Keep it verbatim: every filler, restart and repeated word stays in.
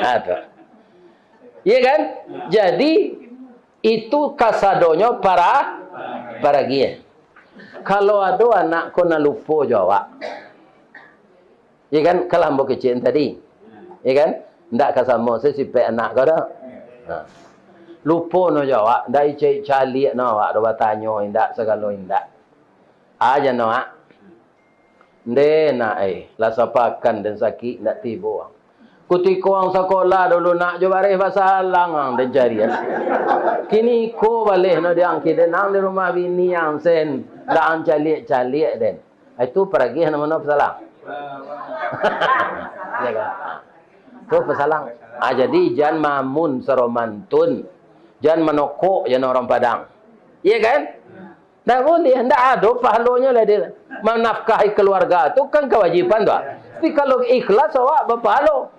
Ado. Iya kan? Jadi, itu kasadonyo para, paragiah. Kalau ado anak ko nan lupo jo awak, iya kan, kalau ambo kecek tadi, iya kan, ndak ka samo se sipek anak ko doh. Nah. Lupo no jo awak, ndak icek caliak no awak doh, batanyo indak, sagalo indak. Aja no, ah. Ndeh, nak, eh, lah sapakan den sakik ndak tibo. Kutiko ang sakolah dulu, nak, jo bareh basalang ang den carian. Kini ko baleh no di ang kiden ang di rumah bini ang sen, ndak ang caliak-caliak den. Itu paragiah namo no pasalang. Ya kan? Ah. Tu pasalang. Ah, jadi jan mamun saromantun. Jan manokok jan orang Padang. Iya kan? Ndak buliah, ndak ado pahalonyo lah dia. Manafkahi kaluarga tu kan kawajiban tu. Tapi kalau ikhlas awak bapahalo.